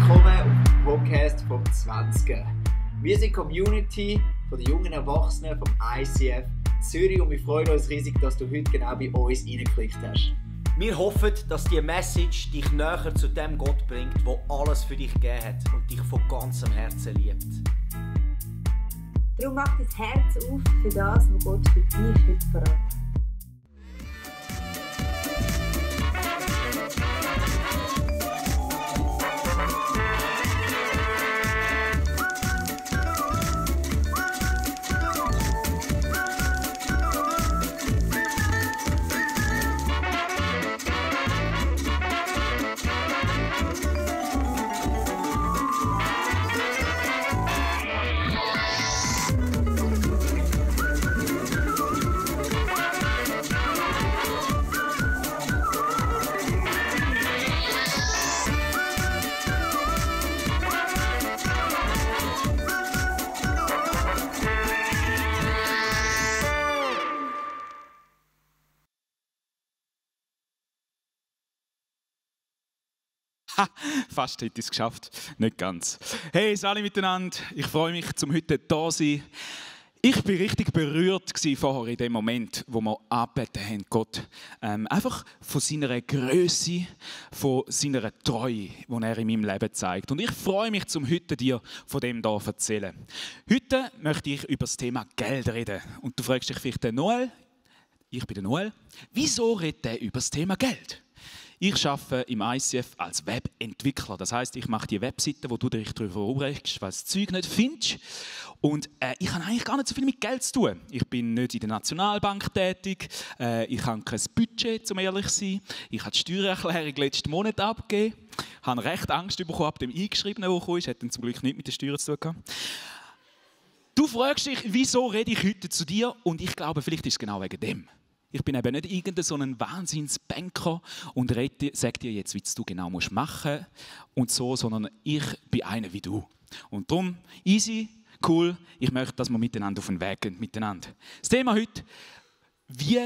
willkommen auf dem Podcast vom 20er. Wir sind die Community von den jungen Erwachsenen vom ICF Zürich und wir freuen uns riesig, dass du heute genau bei uns reingeklickt hast. Wir hoffen, dass diese Message dich näher zu dem Gott bringt, der alles für dich gegeben hat und dich von ganzem Herzen liebt. Darum mach dein Herz auf für das, was Gott für dich heute verraten hat. Fast hätte ich es geschafft, nicht ganz. Hey, alle miteinander, ich freue mich, zum heute da zu sein. Ich war richtig berührt vorher in dem Moment, wo wir angebeten haben, Gott. Einfach von seiner Größe, von seiner Treue, die er in meinem Leben zeigt. Und ich freue mich, zum heute dir von dem hier zu erzählen. Heute möchte ich über das Thema Geld reden. Und du fragst dich vielleicht, Noel, ich bin der Noel, wieso redet er über das Thema Geld? Ich arbeite im ICF als Webentwickler. Das heisst, ich mache die Webseiten, wo du dich darüber aufregst, weil du das Zeug nicht findest. Und ich habe eigentlich gar nicht so viel mit Geld zu tun. Ich bin nicht in der Nationalbank tätig. Ich habe kein Budget, um ehrlich zu sein. Ich habe die Steuererklärung letzten Monat abgegeben. Ich habe recht Angst bekommen ab dem Eingeschriebenen, der gekommen ist. Hat dann zum Glück nichts mit den Steuern zu tun gehabt. Du fragst dich, wieso rede ich heute zu dir? Und ich glaube, vielleicht ist es genau wegen dem. Ich bin eben nicht irgendein so ein Wahnsinnsbanker und sage dir jetzt, wie du genau machen musst und so, sondern ich bin einer wie du. Und darum, easy, cool, ich möchte, dass wir miteinander auf den Weg gehen. Miteinander. Das Thema heute, wie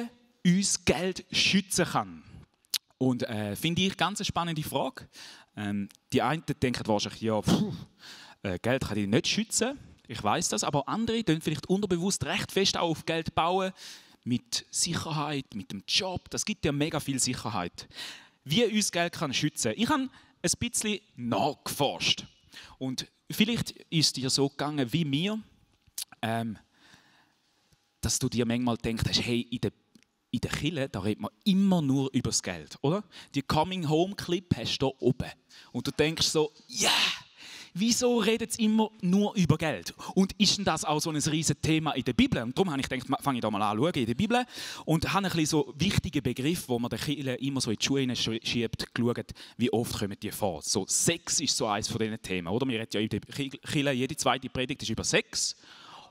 uns Geld schützen kann. Und finde ich ganz eine spannende Frage. Die einen denken wahrscheinlich, ja, Geld kann dich nicht schützen, ich weiß das, aber andere denken vielleicht unterbewusst recht fest auch auf Geld bauen, mit Sicherheit, mit dem Job, das gibt ja mega viel Sicherheit. Wie uns Geld kann schützen. Ich habe ein bisschen nachgeforscht. Und vielleicht ist es dir so gegangen wie mir, dass du dir manchmal denkst, hey, in der Kirche, da redet man immer nur über das Geld, oder? Die Coming-Home-Clip hast du hier oben. Und du denkst so, yeah! Wieso redet es immer nur über Geld? Und ist denn das auch so ein riesiges Thema in der Bibel? Und darum habe ich gedacht, fange ich da mal an zu schauen in der Bibel und habe ein bisschen so wichtige Begriffe, wo man den Kindern immer so in die Schuhe schiebt, geschaut, wie oft kommen die vor. So Sex ist so eines von diesen Themen, oder? Wir reden ja in der Kirche, jede zweite Predigt ist über Sex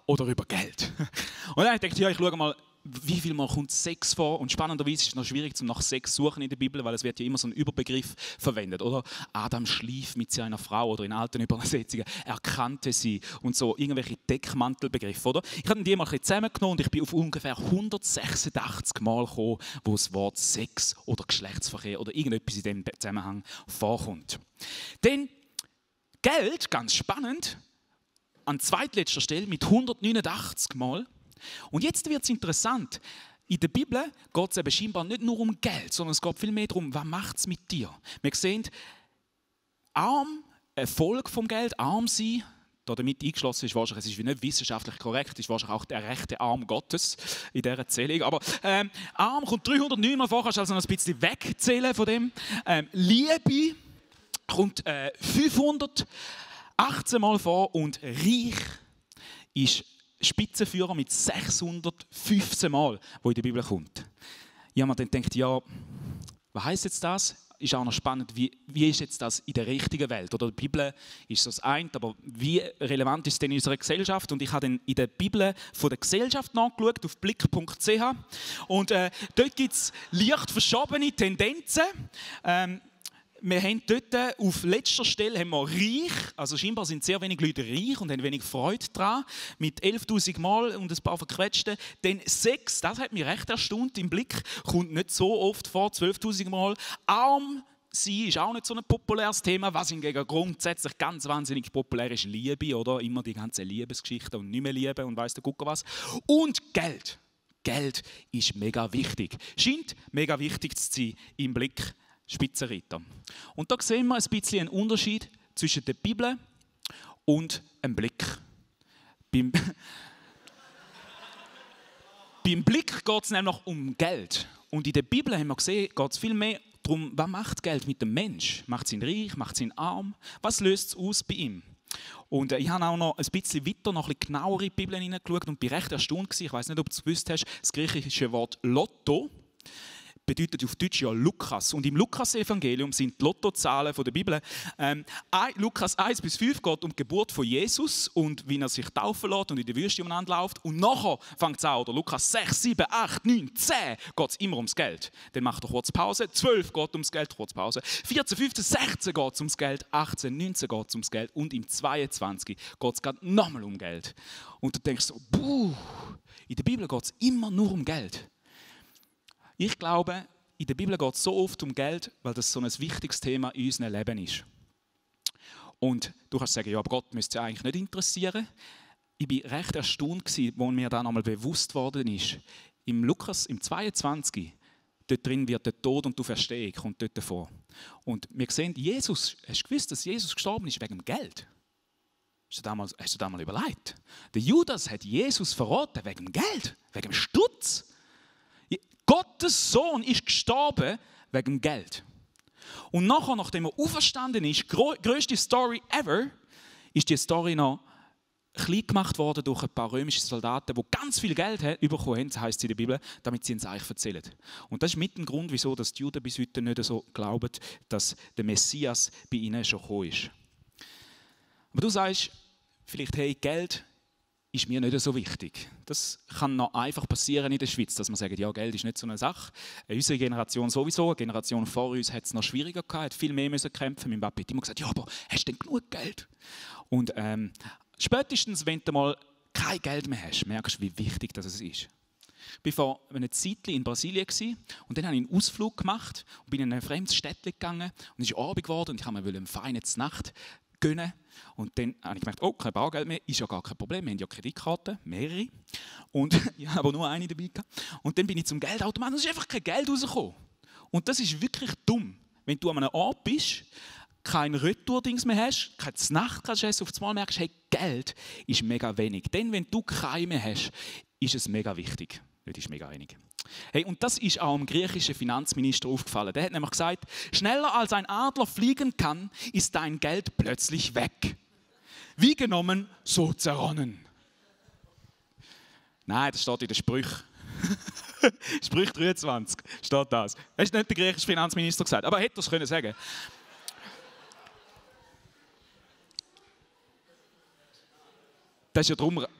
oder über Geld. Und dann habe ich gedacht, ja, ich schaue mal, wie viel Mal kommt Sex vor? Und spannenderweise ist es noch schwierig, nach Sex zu suchen in der Bibel, weil es wird ja immer so ein Überbegriff verwendet, oder? Adam schlief mit seiner Frau oder in alten Übersetzungen, er kannte sie und so irgendwelche Deckmantelbegriffe, oder? Ich habe die mal ein bisschen zusammengenommen und ich bin auf ungefähr 186 Mal gekommen, wo das Wort Sex oder Geschlechtsverkehr oder irgendetwas in diesem Zusammenhang vorkommt. Denn Geld, ganz spannend, an zweitletzter Stelle mit 189 Mal. Und jetzt wird es interessant. In der Bibel geht es eben scheinbar nicht nur um Geld, sondern es geht viel mehr darum, was macht es mit dir? Wir sehen, arm, Erfolg vom Geld, arm sein, damit eingeschlossen ist wahrscheinlich, es ist nicht wissenschaftlich korrekt, ist wahrscheinlich auch der rechte Arm Gottes in dieser Erzählung. Aber arm kommt 309 Mal vor, kannst du also noch ein bisschen wegzählen von dem. Liebe kommt 518 Mal vor und reich ist Spitzenführer mit 615 Mal, wo in der Bibel kommt. Ja, man dann denkt, ja, was heisst jetzt das? Ist auch noch spannend, wie ist jetzt das in der richtigen Welt? Oder die Bibel ist so das eine, aber wie relevant ist es denn in unserer Gesellschaft? Und ich habe dann in der Bibel von der Gesellschaft nachgeschaut, auf blick.ch. Und dort gibt es leicht verschobene Tendenzen. Wir haben dort auf letzter Stelle haben wir reich, also scheinbar sind sehr wenige Leute reich und haben wenig Freude daran, mit 11'000 Mal und ein paar verquetschten. Dann Sex, das hat mich recht erstaunt im Blick, kommt nicht so oft vor, 12'000 Mal. Arm sein ist auch nicht so ein populäres Thema. Was hingegen grundsätzlich ganz wahnsinnig populär ist, Liebe, oder? Immer die ganzen Liebesgeschichten und nicht mehr Liebe und weiss der Gucker was. Und Geld. Geld ist mega wichtig. Scheint mega wichtig zu sein im Blick Spitzenreiter. Und da sehen wir ein bisschen einen Unterschied zwischen der Bibel und einem Blick. Beim Blick geht es nämlich um Geld. Und in der Bibel haben wir gesehen, geht es viel mehr darum, was macht Geld mit dem Menschen? Macht es ihn reich, macht es ihn arm? Was löst es aus bei ihm? Und ich habe auch noch ein bisschen weiter, noch ein bisschen genauer in die Bibel hineingeschaut und bin recht erstaunt gewesen. Ich weiß nicht, ob du es gewusst hast, das griechische Wort Lotto bedeutet auf Deutsch ja Lukas. Und im Lukas-Evangelium sind die Lottozahlen von der Bibel. Lukas 1-5 geht um die Geburt von Jesus und wie er sich taufen lässt und in die Wüste umeinander läuft. Und nachher fängt es an, oder Lukas 6, 7, 8, 9, 10 geht es immer ums Geld. Dann macht er kurz Pause, 12 geht ums Geld, kurz Pause. 14, 15, 16 geht es ums Geld, 18, 19 geht es ums Geld und im 22 geht es gerade nochmal um Geld. Und du denkst so, in der Bibel geht es immer nur um Geld. Ich glaube, in der Bibel geht es so oft um Geld, weil das so ein wichtiges Thema in unserem Leben ist. Und du kannst sagen, ja, aber Gott müsste es eigentlich nicht interessieren. Ich war recht erstaunt, als mir dann einmal bewusst worden ist, im Lukas, im 22, dort drin wird der Tod und die Auferstehung kommt dort davor. Und wir sehen, Jesus, hast du gewusst, dass Jesus gestorben ist wegen dem Geld? Hast du da mal überlegt? Der Judas hat Jesus verraten wegen dem Geld, wegen dem Stutz. Gottes Sohn ist gestorben wegen dem Geld. Und nachher, nachdem er auferstanden ist, größte Story ever, ist die Story noch klein gemacht worden durch ein paar römische Soldaten, die ganz viel Geld bekommen haben, heisst es in der Bibel, damit sie es euch erzählen. Und das ist mit dem Grund, wieso die Juden bis heute nicht so glauben, dass der Messias bei ihnen schon gekommen ist. Aber du sagst vielleicht, hey, Geld ist mir nicht so wichtig. Das kann noch einfach passieren in der Schweiz, dass man sagt, ja, Geld ist nicht so eine Sache. Unsere Generation sowieso, eine Generation vor uns hat es noch schwieriger gehabt, hat viel mehr müssen kämpfen. Mein Papa hat immer gesagt, ja, aber hast du denn genug Geld? Und spätestens, wenn du mal kein Geld mehr hast, merkst du, wie wichtig das ist. Ich war vor einer Zeit in Brasilien und dann habe ich einen Ausflug gemacht und bin in ein fremdes Städtchen gegangen und es ist Abend geworden und ich wollte mir eine feine Nacht gönnen. Und dann habe ich gemerkt, oh, kein Bargeld mehr, ist ja gar kein Problem, wir haben ja Kreditkarten, mehrere. Und ich habe aber nur eine dabei gehabt. Und dann bin ich zum Geldautomaten und es ist einfach kein Geld rausgekommen. Und das ist wirklich dumm, wenn du an einem Ort bist, kein Retour-Dings mehr hast, keine Nacht kannst essen, auf einmal merkst, hey, Geld ist mega wenig. Denn wenn du keine mehr hast, ist es mega wichtig. Das ist mega wenig. Hey, und das ist auch dem griechischen Finanzminister aufgefallen. Der hat nämlich gesagt, schneller als ein Adler fliegen kann, ist dein Geld plötzlich weg. Wie genommen, so zerronnen. Nein, das steht in den Sprüchen. Sprüche 23 steht das. Das ist nicht der griechische Finanzminister gesagt, aber er hätte das können sagen. Das ist ja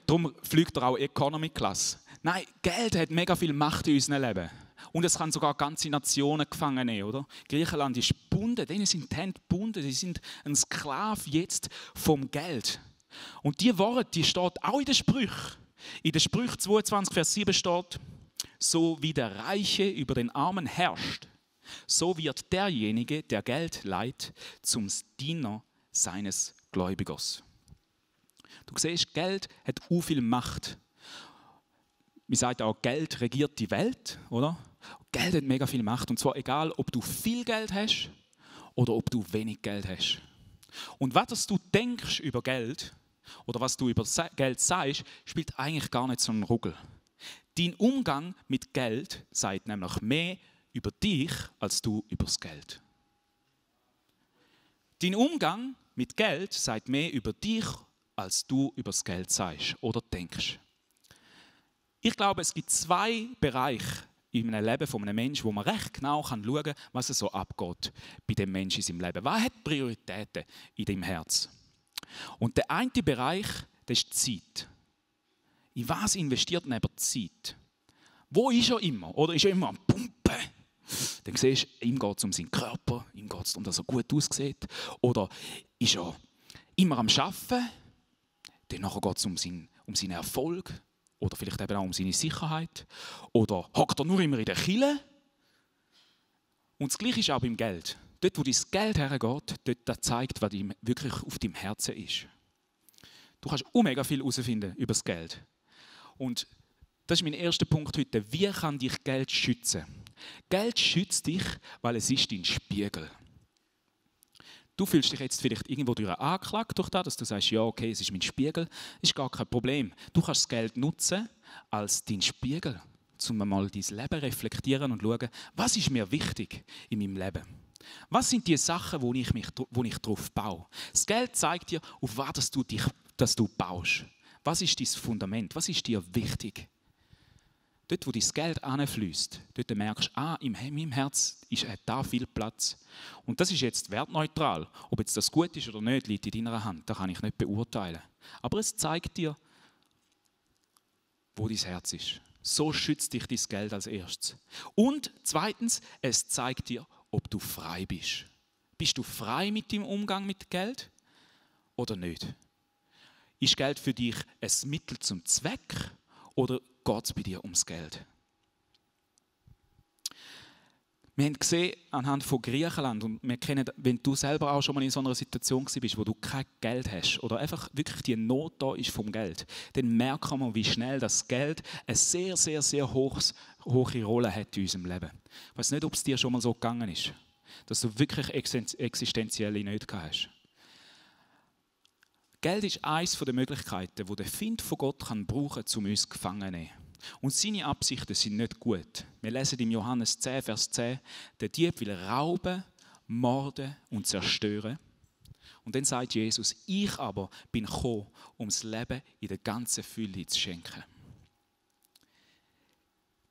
darum fliegt er auch Economy Class. Nein, Geld hat mega viel Macht in unserem Leben. Und es kann sogar ganze Nationen gefangen nehmen, oder? Griechenland ist gebunden, denen sind die Hände gebunden, sie sind ein Sklave jetzt vom Geld. Und die Worte, die steht auch in den Sprüchen. In den Sprüchen 22, Vers 7 steht, so wie der Reiche über den Armen herrscht, so wird derjenige, der Geld leiht, zum Diener seines Gläubigers. Du siehst, Geld hat so viel Macht. Man sagt auch, Geld regiert die Welt, oder? Geld hat mega viel Macht. Und zwar egal, ob du viel Geld hast oder ob du wenig Geld hast. Und was du denkst über Geld oder was du über Geld sagst, spielt eigentlich gar nicht so einen Ruggel. Dein Umgang mit Geld sagt nämlich mehr über dich, als du über das Geld. Dein Umgang mit Geld sagt mehr über dich, als du über das Geld sagst oder denkst. Ich glaube, es gibt zwei Bereiche in einem Leben von einem Menschen, wo man recht genau schauen kann, was so abgeht bei dem Menschen in seinem Leben. Was hat Prioritäten in deinem Herz? Und der eine Bereich, das ist die Zeit. In was investiert man aber Zeit? Wo ist er immer? Oder ist er immer am Pumpen? Dann siehst du, ihm geht es um seinen Körper, ihm geht es darum, dass er gut aussieht. Oder ist er immer am Arbeiten? Dann geht es um seinen Erfolg. Oder vielleicht eben auch um seine Sicherheit. Oder hockt er nur immer in der Kille? Und das Gleiche ist auch beim Geld. Dort, wo dein Geld hergeht, dort das zeigt, was ihm wirklich auf deinem Herzen ist. Du kannst mega viel herausfinden über das Geld. Und das ist mein erster Punkt heute. Wie kann dich Geld schützen? Geld schützt dich, weil es ist dein Spiegel. Du fühlst dich jetzt vielleicht irgendwo durch angeklagt durch das, dass du sagst, ja okay, es ist mein Spiegel. Das ist gar kein Problem. Du kannst das Geld nutzen als dein Spiegel, um mal dein Leben reflektieren und schauen, was ist mir wichtig in meinem Leben. Was sind die Sachen, wo ich drauf baue? Das Geld zeigt dir, auf was du baust. Was ist dein Fundament? Was ist dir wichtig? Dort, wo dein Geld hinfliesst, dort merkst du, in meinem Herz hat da viel Platz. Und das ist jetzt wertneutral. Ob jetzt das gut ist oder nicht, liegt in deiner Hand. Das kann ich nicht beurteilen. Aber es zeigt dir, wo dein Herz ist. So schützt dich dein Geld als erstes. Und zweitens, es zeigt dir, ob du frei bist. Bist du frei mit dem Umgang mit Geld oder nicht? Ist Geld für dich ein Mittel zum Zweck oder geht es bei dir ums Geld? Wir haben gesehen anhand von Griechenland und wir kennen, wenn du selber auch schon mal in so einer Situation bist, wo du kein Geld hast oder einfach wirklich die Not da ist vom Geld, dann merken wir, wie schnell das Geld eine sehr, sehr, sehr hohe Rolle hat in unserem Leben. Ich weiß nicht, ob es dir schon mal so gegangen ist, dass du wirklich existenzielle Nöte hast. Geld ist eines der Möglichkeiten, die der Find von Gott brauchen kann, um uns gefangen zu nehmen. Und seine Absichten sind nicht gut. Wir lesen im Johannes 10, Vers 10, der Dieb will rauben, morden und zerstören. Und dann sagt Jesus, ich aber bin gekommen, um das Leben in der ganzen Fülle zu schenken.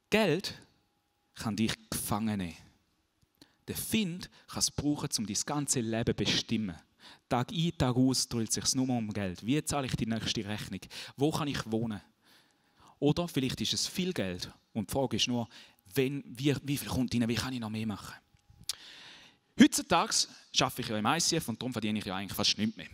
Geld kann dich gefangen nehmen. Der Find kann es brauchen, um dein ganze Leben zu bestimmen. Tag ein, Tag aus dreht es sich nur um Geld. Wie zahle ich die nächste Rechnung? Wo kann ich wohnen? Oder vielleicht ist es viel Geld. Und die Frage ist nur, wie viel kommt rein, wie kann ich noch mehr machen? Heutzutage arbeite ich ja im ICF und darum verdiene ich ja eigentlich fast nichts mehr.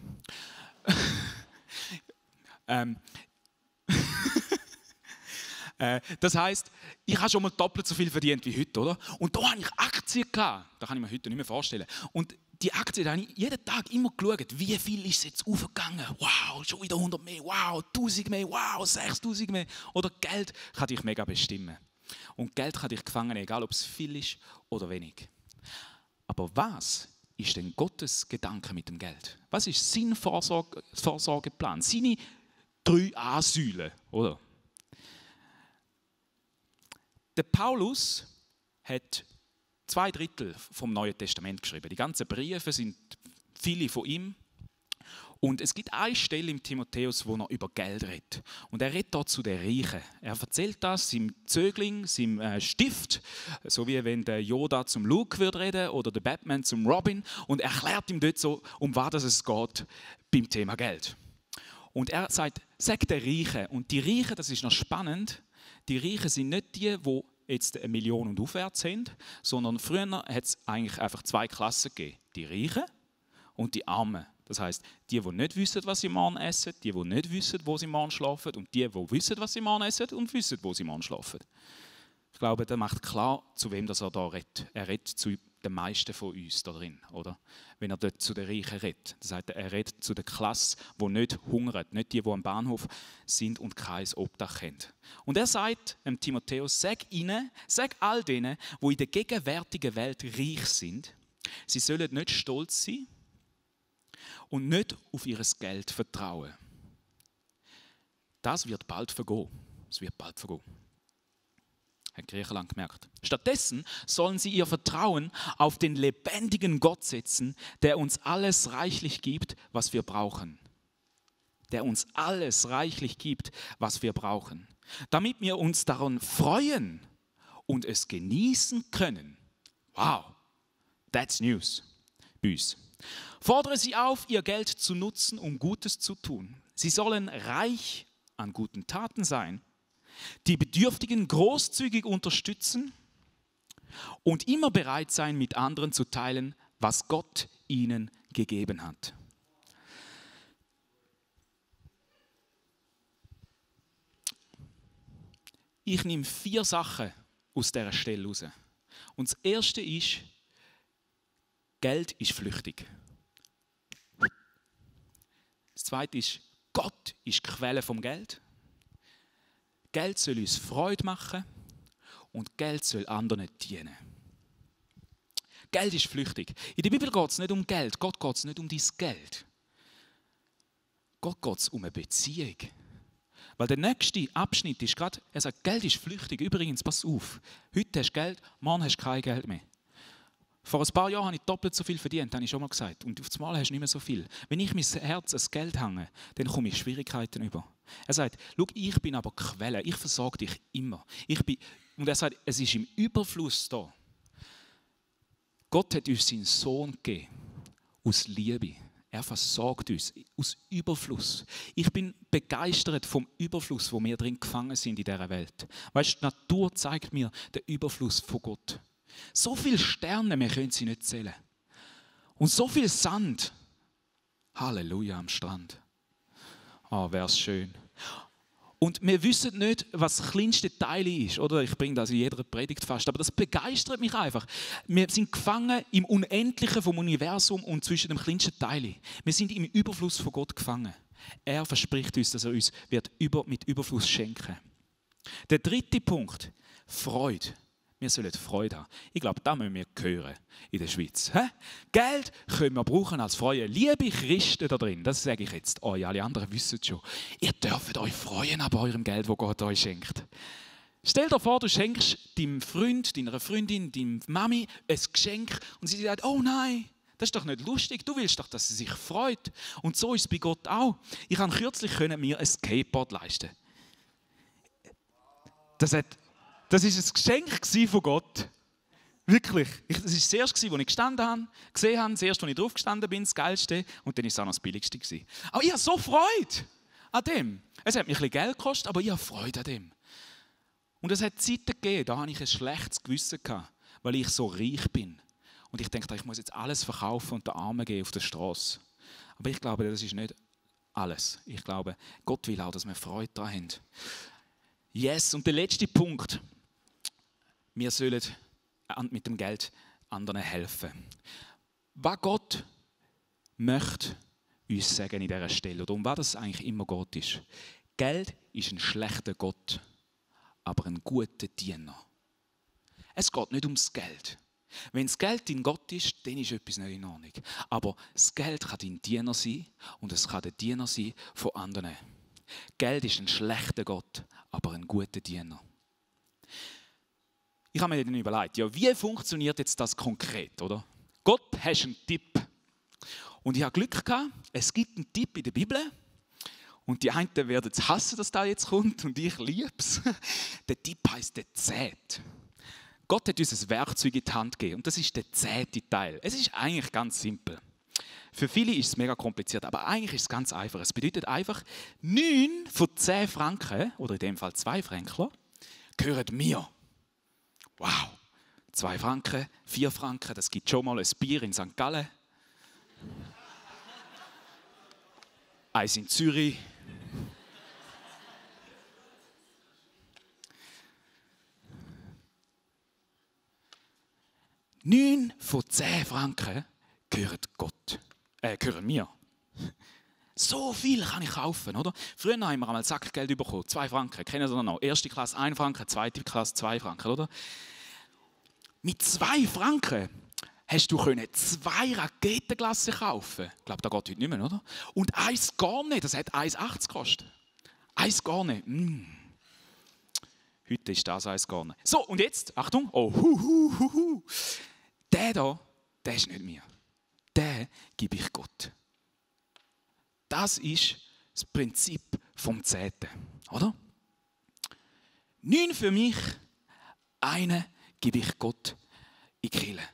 Das heisst, ich habe schon mal doppelt so viel verdient wie heute, oder? Und da habe ich Aktien gehabt. Das kann ich mir heute nicht mehr vorstellen. Und die Aktie, da habe ich jeden Tag immer geschaut, wie viel ist es jetzt aufgegangen. Wow, schon wieder 100 mehr, wow, 1000 mehr, wow, 6000 mehr. Oder Geld kann dich mega bestimmen. Und Geld kann dich gefangen nehmen, egal ob es viel ist oder wenig. Aber was ist denn Gottes Gedanke mit dem Geld? Was ist sein Vorsorgeplan? Seine 3 A-Säulen, oder? Der Paulus hat 2/3 vom Neuen Testament geschrieben. Die ganzen Briefe sind viele von ihm. Und es gibt eine Stelle im Timotheus, wo er über Geld redet. Und er redet dort zu den Reichen. Er erzählt das seinem Zögling, seinem Stift, so wie wenn der Yoda zum Luke würde reden oder der Batman zum Robin, und erklärt ihm dort so, um was es geht beim Thema Geld. Und er sagt, sag den Reichen. Und die Reichen, das ist noch spannend, die Reichen sind nicht die jetzt 1 Million und aufwärts sind, sondern früher hat es eigentlich einfach 2 Klassen gegeben. Die Reichen und die Armen. Das heisst, die nicht wissen, was sie morgen essen, die nicht wissen, wo sie morgen schlafen und die wissen, was sie morgen essen und wissen, wo sie morgen schlafen. Ich glaube, das macht klar, zu wem das er da redet. Er redet zu den meisten von uns da drin, oder? Wenn er dort zu den Reichen redet. Das heißt, er redet zu der Klasse, die nicht hungert, nicht die am Bahnhof sind und kein Obdach haben. Und er sagt Timotheus, sag all denen, die in der gegenwärtigen Welt reich sind, sie sollen nicht stolz sein und nicht auf ihr Geld vertrauen. Das wird bald vergehen. Es wird bald vergehen. Hat Griechenland gemerkt. Stattdessen sollen sie ihr Vertrauen auf den lebendigen Gott setzen, der uns alles reichlich gibt, was wir brauchen. Der uns alles reichlich gibt, was wir brauchen. Damit wir uns daran freuen und es genießen können. Wow, that's news. Bei uns. Fordere sie auf, ihr Geld zu nutzen, um Gutes zu tun. Sie sollen reich an guten Taten sein, die Bedürftigen großzügig unterstützen und immer bereit sein, mit anderen zu teilen, was Gott ihnen gegeben hat. Ich nehme 4 Sachen aus dieser Stelle raus. Und das erste ist, Geld ist flüchtig. Das Zweite ist, Gott ist die Quelle vom Geld. Geld soll uns Freude machen und Geld soll anderen dienen. Geld ist flüchtig. In der Bibel geht es nicht um Geld. Gott geht es nicht um dein Geld. Gott geht es um eine Beziehung. Weil der nächste Abschnitt ist gerade, er sagt, Geld ist flüchtig. Übrigens, pass auf, heute hast du Geld, morgen hast du kein Geld mehr. Vor ein paar Jahren habe ich doppelt so viel verdient, habe ich schon mal gesagt. Und auf einmal hast du nicht mehr so viel. Wenn ich mein Herz ans Geld hänge, dann komme ich Schwierigkeiten über. Er sagt, schau, ich bin aber Quelle, ich versorge dich immer. Und er sagt, es ist im Überfluss da. Gott hat uns seinen Sohn gegeben, aus Liebe. Er versorgt uns aus Überfluss. Ich bin begeistert vom Überfluss, wo wir drin gefangen sind in dieser Welt. Weißt du, die Natur zeigt mir den Überfluss von Gott. So viele Sterne, wir können sie nicht zählen. Und so viel Sand. Halleluja am Strand. Ah, wäre es schön. Und wir wissen nicht, was das kleinste Teil ist. Oder? Ich bringe das in jeder Predigt fast. Aber das begeistert mich einfach. Wir sind gefangen im Unendlichen vom Universum und zwischen dem kleinsten Teil. Wir sind im Überfluss von Gott gefangen. Er verspricht uns, dass er uns mit Überfluss schenken wird. Der dritte Punkt, Freude. Wir sollen Freude haben. Ich glaube, das müssen wir hören in der Schweiz. Geld können wir brauchen als Freude. Liebe Christen da drin, das sage ich jetzt euch, alle anderen wissen es schon. Ihr dürft euch freuen an eurem Geld, das Gott euch schenkt. Stell dir vor, du schenkst deinem Freund, deiner Freundin, deiner Mami ein Geschenk und sie sagt, oh nein, das ist doch nicht lustig, du willst doch, dass sie sich freut. Und so ist es bei Gott auch. Ich habe kürzlich mir ein Skateboard leisten. Das war ein Geschenk von Gott. Wirklich. Das war das erste, wo ich gesehen habe, das erste, wo ich drauf gestanden bin, das Geilste. Und dann war es auch noch das Billigste. Aber ich habe so Freude an dem. Es hat mich ein bisschen Geld gekostet, aber ich habe Freude an dem. Und es hat Zeiten gegeben, da hatte ich ein schlechtes Gewissen gehabt, weil ich so reich bin. Und ich dachte, ich muss jetzt alles verkaufen und den Armen geben auf der Straße. Aber ich glaube, das ist nicht alles. Ich glaube, Gott will auch, dass wir Freude daran haben. Yes, und der letzte Punkt. Wir sollen mit dem Geld anderen helfen. Was Gott möchte uns sagen in dieser Stelle, oder um was das eigentlich immer Gott ist. Geld ist ein schlechter Gott, aber ein guter Diener. Es geht nicht ums Geld. Wenn das Geld dein Gott ist, dann ist etwas nicht in Ordnung. Aber das Geld kann dein Diener sein und es kann der Diener sein von anderen. Geld ist ein schlechter Gott, aber ein guter Diener. Ich habe mir dann überlegt, ja, wie funktioniert jetzt das konkret, oder? Gott, hast einen Tipp. Und ich habe Glück gehabt, es gibt einen Tipp in der Bibel. Und die einen werden es hassen, dass das jetzt kommt, und ich liebe es. Der Tipp heisst der Zehnte. Gott hat uns ein Werkzeug in die Hand gegeben und das ist der 10. Teil. Es ist eigentlich ganz simpel. Für viele ist es mega kompliziert, aber eigentlich ist es ganz einfach. Es bedeutet einfach, 9 von 10 Franken, oder in dem Fall 2 Fränkler, gehören mir. Wow, 2 Franken, 4 Franken, das gibt schon mal ein Bier in St. Gallen. Eins in Zürich. Neun von 10 Franken gehören Gott. Gehören mir. So viel kann ich kaufen, oder? Früher haben wir einmal Sackgeld bekommen, 2 Franken. Kennen Sie das noch? Erste Klasse 1 Franken, zweite Klasse 2 Franken, oder? Mit 2 Franken hast du 2 Raketenglasse kaufen. Ich glaube, das geht heute nicht mehr, oder? Und 1 gar nicht, das hat 1,80 gekostet. 1 gar nicht. Heute ist das 1 gar nicht. So, und jetzt, Achtung, oh, der da, der ist nicht mir. Den gebe ich Gott. Das ist das Prinzip vom 10., oder? 9 für mich, 1 gebe ich Gott in die Kirche.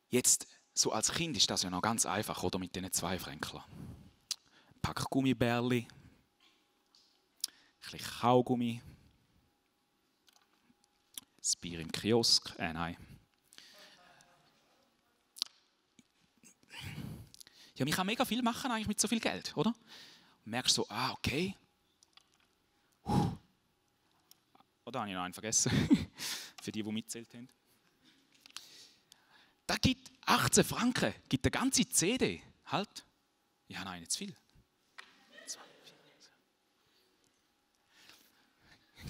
Jetzt, so als Kind ist das ja noch ganz einfach, oder? Mit diesen 2 Fränkler. Ein Pack Gummibärli, ein bisschen Kaugummi, das Bier im Kiosk, nein. Ja, man kann mega viel machen eigentlich mit so viel Geld, oder? Und merkst so, okay. Oder habe ich noch einen vergessen? für die mitzählt haben. Da gibt 18 Franken, gibt eine ganze CD. Halt, ich habe einen zu viel.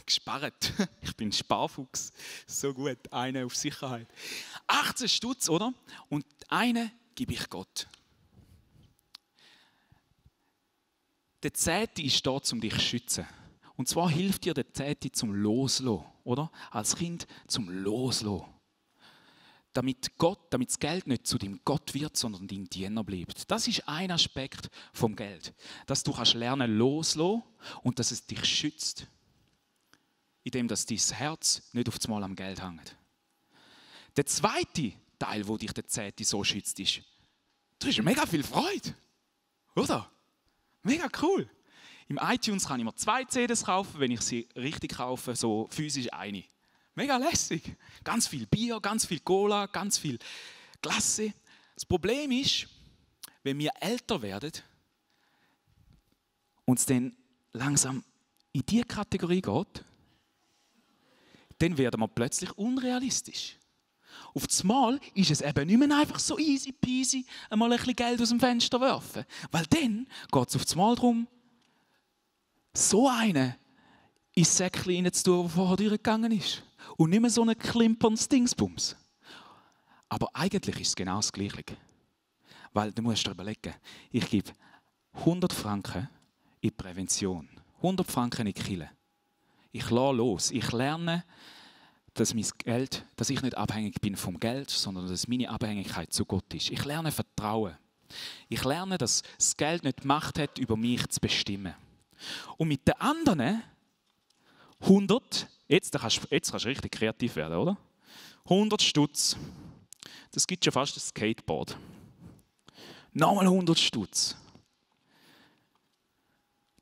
Gespart. Ich bin Sparfuchs. So gut, eine auf Sicherheit. 18 Stutz, oder? Und einen gebe ich Gott. Der Zehnte ist da, um dich zu schützen. Und zwar hilft dir der Zehnte zum Loslassen, oder? Als Kind zum Loslassen. Damit das Geld nicht zu deinem Gott wird, sondern dein Diener bleibt. Das ist ein Aspekt vom Geld. Dass du lernen loslassen und dass es dich schützt. Indem dass dein Herz nicht auf das Mal am Geld hängt. Der zweite Teil, wo dich der Zehnte so schützt, ist, du hast mega viel Freude. Oder? Mega cool. Im iTunes kann ich mir 2 CDs kaufen, wenn ich sie richtig kaufe, so physisch eine. Mega lässig. Ganz viel Bier, ganz viel Cola, ganz viel Glasse. Das Problem ist, wenn wir älter werden und es dann langsam in diese Kategorie geht, dann werden wir plötzlich unrealistisch. Auf das Mal ist es eben nicht mehr einfach so easy peasy, einmal ein bisschen Geld aus dem Fenster werfen. Weil dann geht es auf das Mal darum, so einen ins Säckchen reinzutun, der vorher durchgegangen ist. Und nicht mehr so einen klimpernden Dingsbums. Aber eigentlich ist es genau das Gleiche. Weil du musst dir überlegen, ich gebe 100 Franken in Prävention, 100 Franken in die Kirche. Ich lasse los. Ich lerne, dass ich nicht abhängig bin vom Geld, sondern dass meine Abhängigkeit zu Gott ist. Ich lerne Vertrauen. Ich lerne, dass das Geld nicht die Macht hat, über mich zu bestimmen. Und mit den anderen 100, jetzt kannst du richtig kreativ werden, oder? 100 Stutz. Das gibt schon fast ein Skateboard. Nochmal 100 Stutz.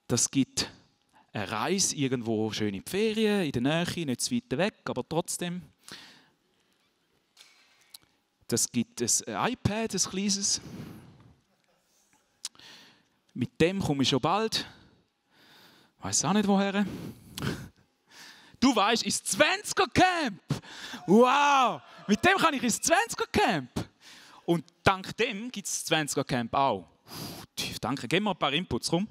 Das gibt eine Reise irgendwo schön in die Ferien, in der Nähe, nicht zu weit weg, aber trotzdem. Das gibt ein iPad, ein kleines. Mit dem komme ich schon bald. Ich weiss auch nicht woher. Du weißt, ins 20er-Camp. Wow! Mit dem kann ich ins 20er-Camp. Und dank dem gibt es das 20er-Camp auch. Danke, gib mir ein paar Inputs rum.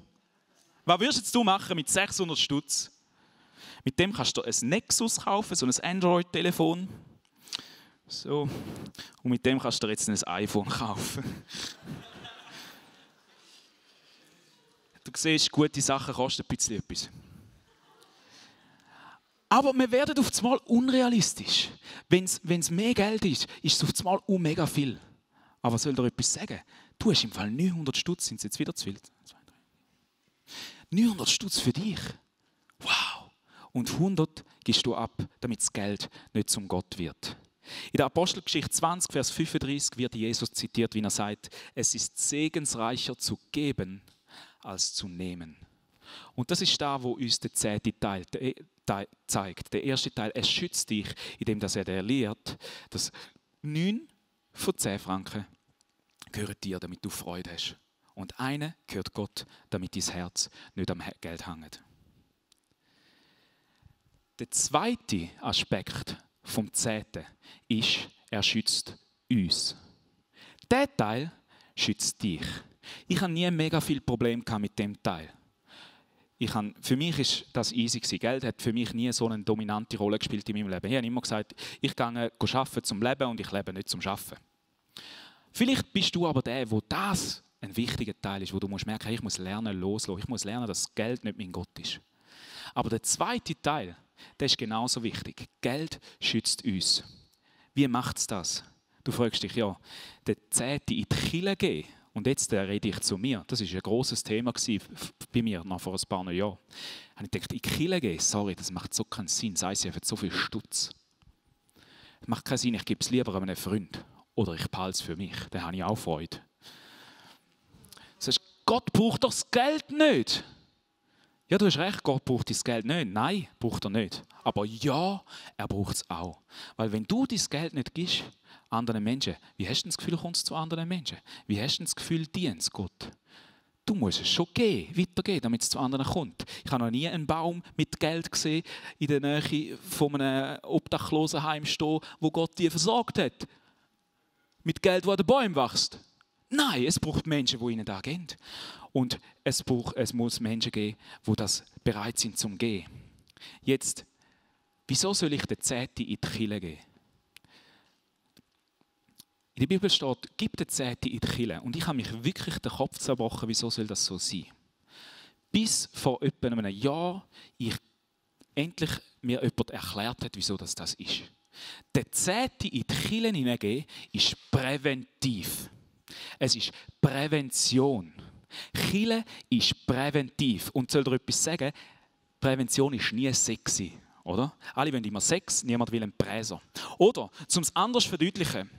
Was würdest du machen mit 600 Stutz? Mit dem kannst du ein Nexus kaufen, so ein Android-Telefon. So. Und mit dem kannst du jetzt ein iPhone kaufen. Du siehst, gute Sachen kosten ein bisschen etwas. Aber wir werden auf einmal unrealistisch. Wenn es mehr Geld ist, ist es auf einmal mega viel. Aber was soll dir etwas sagen? Du hast im Fall 900 Stutz, sind es jetzt wieder zu viel? 900 Stutz für dich. Wow. Und 100 gibst du ab, damit das Geld nicht zum Gott wird. In der Apostelgeschichte 20, Vers 35 wird Jesus zitiert, wie er sagt, es ist segensreicher zu geben, als zu nehmen. Und das ist da, wo uns der 10. Teil zeigt. Der erste Teil, er schützt dich, indem er dir lehrt, dass 9 von 10 Franken gehören dir, damit du Freude hast. Und eine gehört Gott, damit dein Herz nicht am Geld hängt. Der zweite Aspekt vom 10. ist, er schützt uns. Der Teil schützt dich. Ich habe nie mega viel Probleme mit dem Teil. Für mich ist das easy gewesen. Geld hat für mich nie so eine dominante Rolle gespielt in meinem Leben. Ich habe immer gesagt, ich gehe arbeiten zum Leben und ich lebe nicht zum Arbeiten. Vielleicht bist du aber der, wo das ein wichtiger Teil ist, wo du musst merken, ich muss lernen loslassen. Ich muss lernen, dass Geld nicht mein Gott ist. Aber der zweite Teil, der ist genauso wichtig. Geld schützt uns. Wie macht es das? Du fragst dich, ja, der 10. in die Kirche gehen, und jetzt rede ich zu mir. Das war ein grosses Thema bei mir, noch vor ein paar Jahren. Und ich dachte, in die Kirche gehen, sorry, das macht so keinen Sinn. Das heisst, ich habe so viel Stutz. Das macht keinen Sinn, ich gebe es lieber einem Freund. Oder ich behalte es für mich, dann habe ich auch Freude. Du sagst, Gott braucht doch das Geld nicht. Ja, du hast recht, Gott braucht das Geld nicht. Nein, braucht er nicht. Aber ja, er braucht es auch. Weil wenn du dein Geld nicht gibst, anderen Menschen, wie hast du das Gefühl, kommst du zu anderen Menschen? Wie hast du das Gefühl, dienst Gott? du musst es schon weitergeben, damit es zu anderen kommt. Ich habe noch nie einen Baum mit Geld gesehen, in der Nähe von einem Obdachlosenheim stehen, wo Gott dir versorgt hat. Mit Geld, wo an den Bäumen wächst. Nein, es braucht Menschen, die ihnen da geben. Und es muss Menschen geben, die das bereit sind zum Gehen. Jetzt, wieso soll ich den Zehnten in die Kirche geben? In der Bibel steht, gib den Zehnten in die Kirche. Und ich habe mich wirklich den Kopf zerbrochen, wieso soll das so sein? Bis vor etwa einem Jahr endlich mir jemand erklärt hat, wieso das ist. Der Zehnten in die Kirche hineingeben ist präventiv. Es ist Prävention. Kirche ist präventiv. Und soll dir etwas sagen? Prävention ist nie sexy, oder? Alle wollen immer Sex, niemand will einen Präser. Oder, um es anders zu verdeutlichen,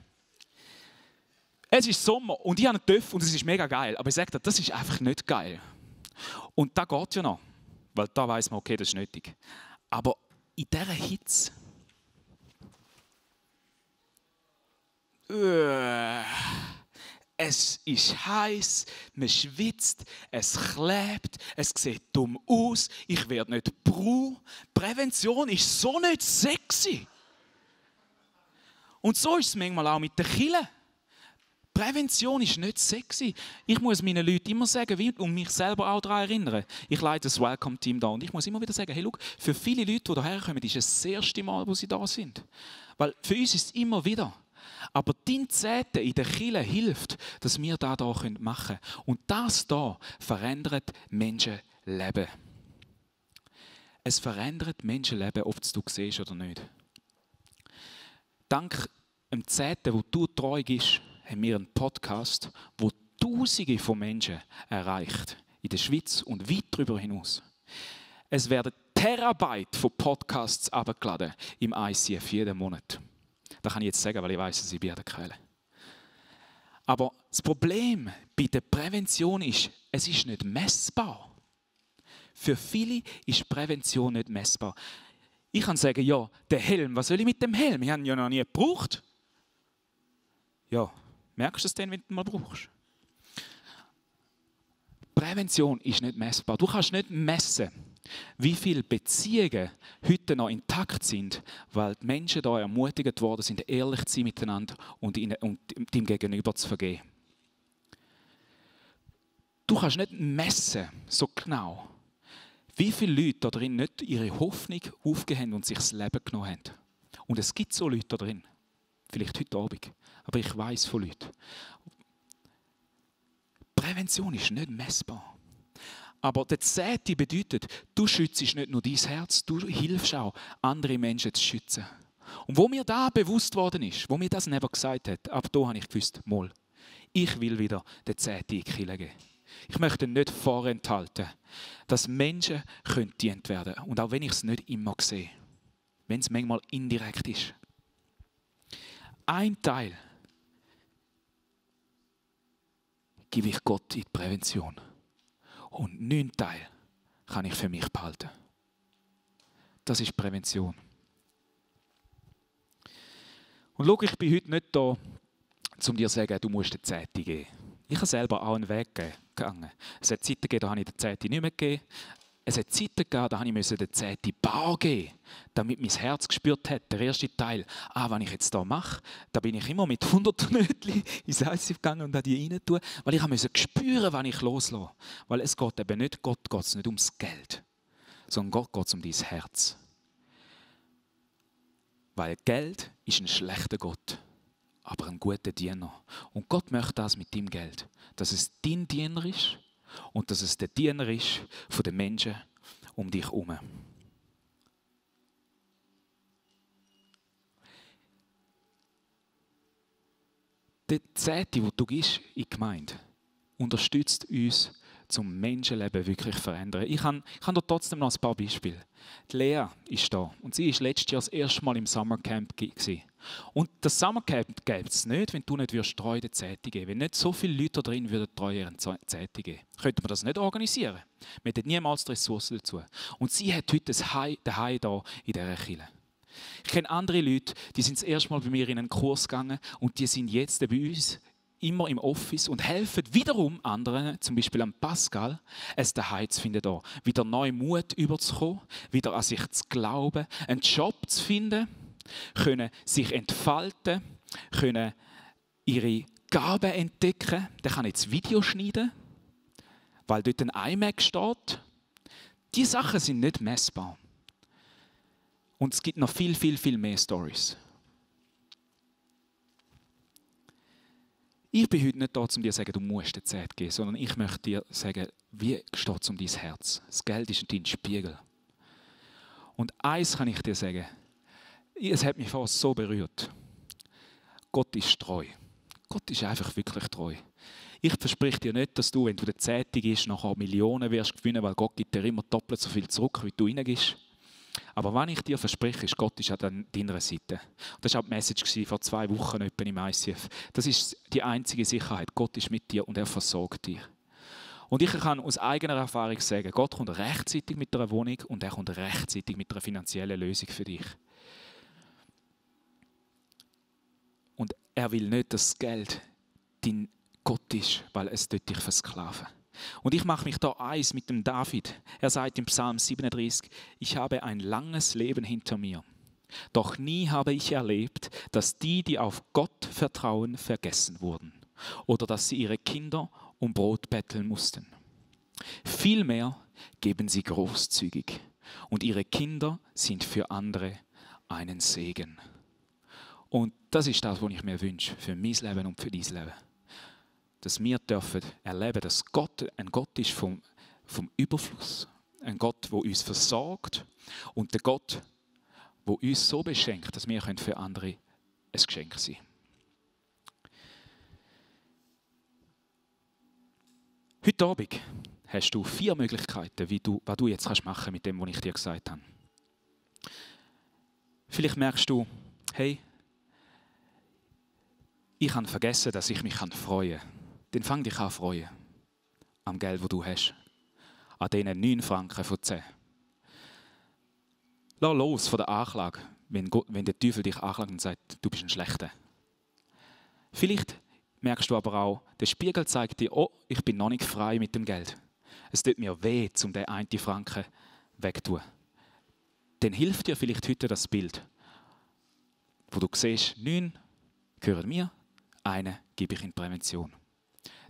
es ist Sommer und ich habe einen Töff und es ist mega geil. Aber ich sage dir, das ist einfach nicht geil. Und da geht ja noch, weil da weiss man, okay, das ist nötig. Aber in dieser Hitze, es ist heiß, man schwitzt, es klebt, es sieht dumm aus, ich werde nicht braun. Prävention ist so nicht sexy. Und so ist es manchmal auch mit der Kirche. Prävention ist nicht sexy. Ich muss meinen Leuten immer sagen, und mich selber auch daran erinnern. Ich leite das Welcome-Team da und ich muss immer wieder sagen, hey, schau, für viele Leute, die hierher kommen, ist es das erste Mal, wo sie da sind. Weil für uns ist es immer wieder. Aber dein Zehnten in der Kirche hilft, dass wir das hier machen können. Und das hier verändert Menschenleben. Es verändert Menschenleben, ob du es siehst oder nicht. Dank dem Zehnten, wo du treu bist, haben wir einen Podcast, der Tausende von Menschen erreicht. In der Schweiz und weit darüber hinaus. Es werden Terabyte von Podcasts abgeladen im ICF jeden Monat. Das kann ich jetzt sagen, weil ich weiss, dass ich Bier quäle. Aber das Problem bei der Prävention ist, es ist nicht messbar. Für viele ist Prävention nicht messbar. Ich kann sagen, ja, der Helm, was soll ich mit dem Helm? Wir haben ihn ja noch nie gebraucht. Ja, merkst du es dann, wenn du ihn mal brauchst? Prävention ist nicht messbar. Du kannst nicht messen, wie viele Beziehungen heute noch intakt sind, weil die Menschen da ermutigt worden sind, ehrlich zu sein miteinander und dem Gegenüber zu vergeben. Du kannst nicht messen, so genau, wie viele Leute da drin nicht ihre Hoffnung aufgegeben haben und sich das Leben genommen haben. Und es gibt so Leute da drin, vielleicht heute Abend, aber ich weiss von Leuten. Prävention ist nicht messbar. Aber der Zehnte bedeutet, du schützt nicht nur dein Herz, du hilfst auch, andere Menschen zu schützen. Und wo mir da bewusst worden ist, wo mir das nicht gesagt hat, ab da habe ich gewusst, mal, ich will wieder den Zehnten in die Kirche geben. Ich möchte nicht vorenthalten, dass Menschen gedient werden können. Und auch wenn ich es nicht immer sehe, wenn es manchmal indirekt ist. Ein Teil gebe ich Gott in die Prävention. Und 9 Teile kann ich für mich behalten. Das ist Prävention. Und schau, ich bin heute nicht da, um dir zu sagen, du musst den Zehnten geben. Ich habe selber auch einen Weg gegangen. Es hat Zeiten gegeben, da habe ich den Zehnten nicht mehr gegeben. Es hat Zeiten gegeben, da musste ich den Zehnten bar geben, damit mein Herz gespürt hat, der erste Teil, was ich jetzt hier mache, da bin ich immer mit 100 Nötchen ins ICF gegangen und die rein tun, weil ich musste spüren, wann ich loslasse. Weil es geht eben nicht, Gott geht es nicht ums Geld, sondern Gott geht es um dein Herz. Weil Geld ist ein schlechter Gott, aber ein guter Diener. Und Gott möchte das mit deinem Geld, dass es dein Diener ist, und dass es der Diener ist von den Menschen um dich herum. Der Zehnte, den du gibst in die Gemeinde, unterstützt uns, zum Menschenleben wirklich zu verändern. Ich habe da trotzdem noch ein paar Beispiele. Die Lea ist da und sie war letztes Jahr das erste Mal im Summercamp gewesen. Und das Summercamp gäbe es nicht, wenn du nicht treu den Zehnten geben würdest. Wenn nicht so viele Leute da drin würden treu ihren Zehnten geben, könnte man das nicht organisieren. Wir hätten niemals die Ressourcen dazu. Und sie hat heute das Heim hier in dieser Kirche. Ich kenne andere Leute, die sind das erste Mal bei mir in einen Kurs gegangen und die sind jetzt bei uns immer im Office und helfen wiederum anderen, zum Beispiel am Pascal, es daheim zu finden, da. Wieder neuen Mut überzukommen, wieder an sich zu glauben, einen Job zu finden, können sich entfalten, können ihre Gaben entdecken. Der kann jetzt Video schneiden, weil dort ein iMac steht. Die Sachen sind nicht messbar. Und es gibt noch viel, viel, viel mehr Storys. Ich bin heute nicht da, um dir zu sagen, du musst den Zehnten geben, sondern ich möchte dir sagen, wie steht es um dein Herz? Das Geld ist dein Spiegel. Und eins kann ich dir sagen, es hat mich fast so berührt. Gott ist treu. Gott ist einfach wirklich treu. Ich verspreche dir nicht, dass du, wenn du der Zehnte gibst, nachher Millionen wirst gewinnen, weil Gott gibt dir immer doppelt so viel zurück, wie du reingibst. Aber was ich dir verspreche, ist, Gott ist an deiner Seite. Und das war auch die Message vor 2 Wochen etwa im ICF. Das ist die einzige Sicherheit. Gott ist mit dir und er versorgt dich. Und ich kann aus eigener Erfahrung sagen, Gott kommt rechtzeitig mit einer Wohnung und er kommt rechtzeitig mit einer finanziellen Lösung für dich. Und er will nicht, dass das Geld dein Gott ist, weil es dich versklaven. Und ich mache mich da eins mit dem David. Er sagt im Psalm 37, ich habe ein langes Leben hinter mir. Doch nie habe ich erlebt, dass die auf Gott vertrauen, vergessen wurden. Oder dass sie ihre Kinder um Brot betteln mussten. Vielmehr geben sie großzügig. Und ihre Kinder sind für andere einen Segen. Und das ist das, was ich mir wünsche, für mein Leben und für dein Leben. Dass wir dürfen erleben, dass Gott ein Gott ist vom Überfluss. Ein Gott, der uns versorgt. Und der Gott, der uns so beschenkt, dass wir für andere ein Geschenk sein können. Heute Abend hast du 4 Möglichkeiten, was du jetzt machen kannst mit dem, was ich dir gesagt habe. Vielleicht merkst du, hey, ich habe vergessen, dass ich mich freuen kann. Dann fang dich an zu freuen. Am Geld, das du hast. An diesen 9 Franken von 10. Lass los von der Anklage, wenn der Teufel dich anklagt und sagt, du bist ein Schlechter. Vielleicht merkst du aber auch, der Spiegel zeigt dir, oh, ich bin noch nicht frei mit dem Geld. Es tut mir weh, um den 1 Franken wegzutun. Dann hilft dir vielleicht heute das Bild, wo du siehst, 9 gehören mir, 1 gebe ich in Prävention.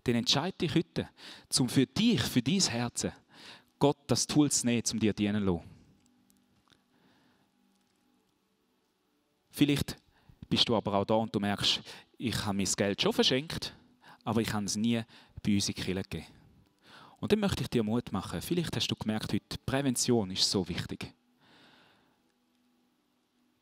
Dann entscheide dich heute, um für dich, für dein Herz, Gott das Tool zu nehmen, um dir dienen zu lassen. Vielleicht bist du aber auch da und du merkst, ich habe mein Geld schon verschenkt, aber ich habe es nie bei uns in die Kirche gegeben. Und dann möchte ich dir Mut machen. Vielleicht hast du gemerkt heute, Prävention ist so wichtig.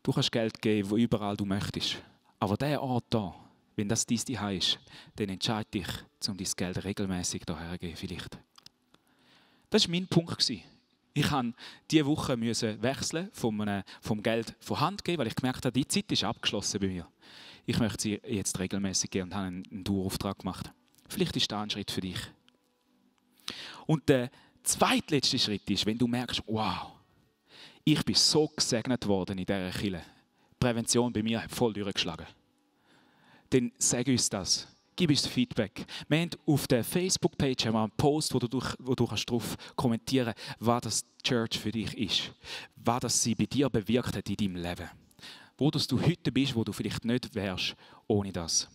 Du kannst Geld geben, wo überall du möchtest. Aber der Ort da, wenn das dein Zuhause ist, dann entscheide dich, um dein Geld regelmäßig hierher zu geben. Vielleicht. Das war mein Punkt. Ich musste diese Woche wechseln vom Geld von Hand geben, weil ich gemerkt habe, die Zeit ist abgeschlossen bei mir. Ich möchte sie jetzt regelmäßig geben und habe einen Dauerauftrag gemacht. Vielleicht ist das ein Schritt für dich. Und der zweitletzte Schritt ist, wenn du merkst, wow, ich bin so gesegnet worden in dieser Kirche. Die Prävention bei mir hat voll durchgeschlagen. Dann sag uns das. Gib uns Feedback. Wir haben auf der Facebook-Page einen Post, wo du darauf kommentieren kannst, was das Church für dich ist. Was das sie bei dir bewirkt hat in deinem Leben. Wo du heute bist, wo du vielleicht nicht wärst ohne das.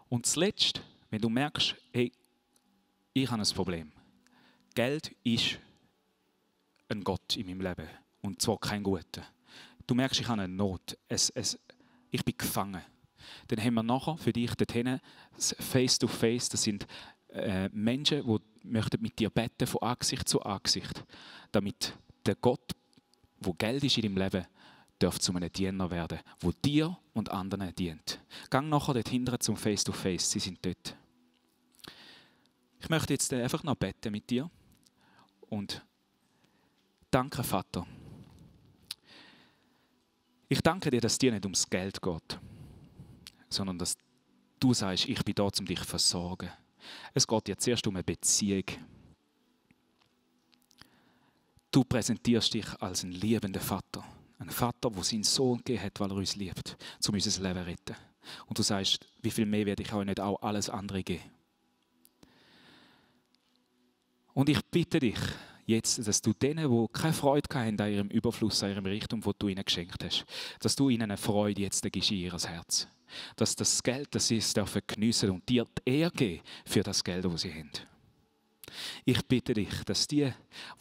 Und zuletzt, wenn du merkst, hey, ich habe ein Problem. Geld ist ein Gott in meinem Leben. Und zwar kein guter. Du merkst, ich habe eine Not. Ich bin gefangen. Dann haben wir nachher für dich dorthin Face-to-Face. Das sind Menschen, die möchten mit dir beten von Angesicht zu Angesicht. Damit der Gott, wo Geld ist in deinem Leben, darf zu einem Diener werden, wo dir und anderen dient. Gang nachher dort hinten zum Face-to-Face. Sie sind dort. Ich möchte jetzt einfach noch beten mit dir. Und danke, Vater. Ich danke dir, dass es dir nicht ums Geld geht, sondern dass du sagst, ich bin da, um dich zu versorgen. Es geht dir zuerst um eine Beziehung. Du präsentierst dich als ein liebender Vater. Ein Vater, der seinen Sohn gegeben hat, weil er uns liebt, um unser Leben zu retten. Und du sagst, wie viel mehr werde ich euch nicht auch alles andere geben? Und ich bitte dich jetzt, dass du denen, die keine Freude hatten an ihrem Überfluss, an ihrem Reichtum, das du ihnen geschenkt hast, dass du ihnen eine Freude jetzt gibst in ihr Herz. Dass das Geld, das sie es geniessen und dir die Ehre geben für das Geld, das sie haben. Ich bitte dich, dass die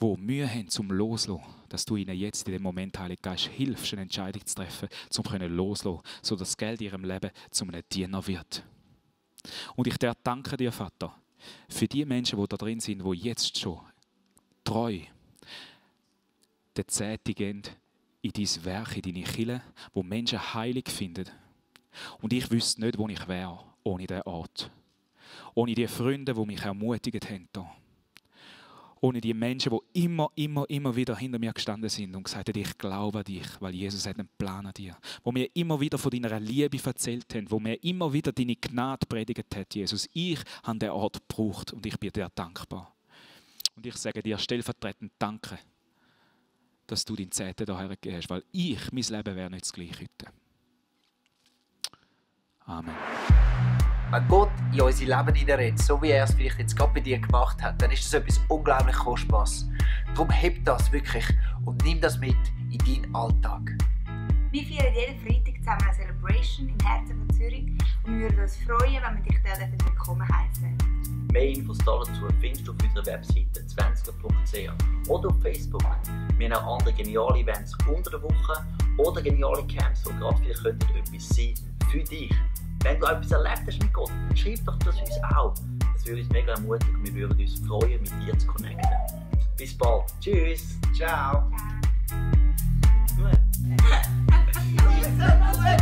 Mühe haben zum Loslassen, dass du ihnen jetzt in dem Moment, Heiliger Geist, hilfst, eine Entscheidung zu treffen, um loslassen, sodass das Geld in ihrem Leben zu einem Diener wird. Und ich danke dir, Vater, für die Menschen, die da drin sind, die jetzt schon treu den Zehnten geben in dein Werk, in deine Kirche, wo Menschen heilig finden. Und ich wüsste nicht, wo ich wäre, ohne diesen Ort. Ohne die Freunde, die mich ermutigt haben. Ohne die Menschen, die immer wieder hinter mir gestanden sind und gesagt haben, ich glaube an dich, weil Jesus hat einen Plan an dir. Wo mir immer wieder von deiner Liebe erzählt haben, wo mir immer wieder deine Gnade predigt hat, Jesus. Ich habe diesen Ort gebraucht und ich bin dir dankbar. Und ich sage dir stellvertretend Danke, dass du deinen Zehnten hierher gegeben hast, weil mein Leben wäre nicht das gleiche heute. Amen. Wenn Gott in unser Leben hineinredet, so wie er es vielleicht jetzt gerade bei dir gemacht hat, dann ist das etwas unglaublich Kostbares. Darum heb das wirklich und nimm das mit in deinen Alltag. Wir feiern jeden Freitag zusammen eine Celebration im Herzen von Zürich und wir würden uns freuen, wenn wir dich dort willkommen heißen. Mehr Infos dazu findest du auf unserer Webseite 20er.ch oder auf Facebook. Wir haben auch andere geniale Events unter der Woche oder geniale Camps, die gerade vielleicht etwas sein für dich. Wenn du etwas erlebt hast mit Gott, dann schreib doch das uns auch. Das würde uns mega ermutigen und wir würden uns freuen, mit dir zu connecten. Bis bald. Tschüss. Ciao. Ciao.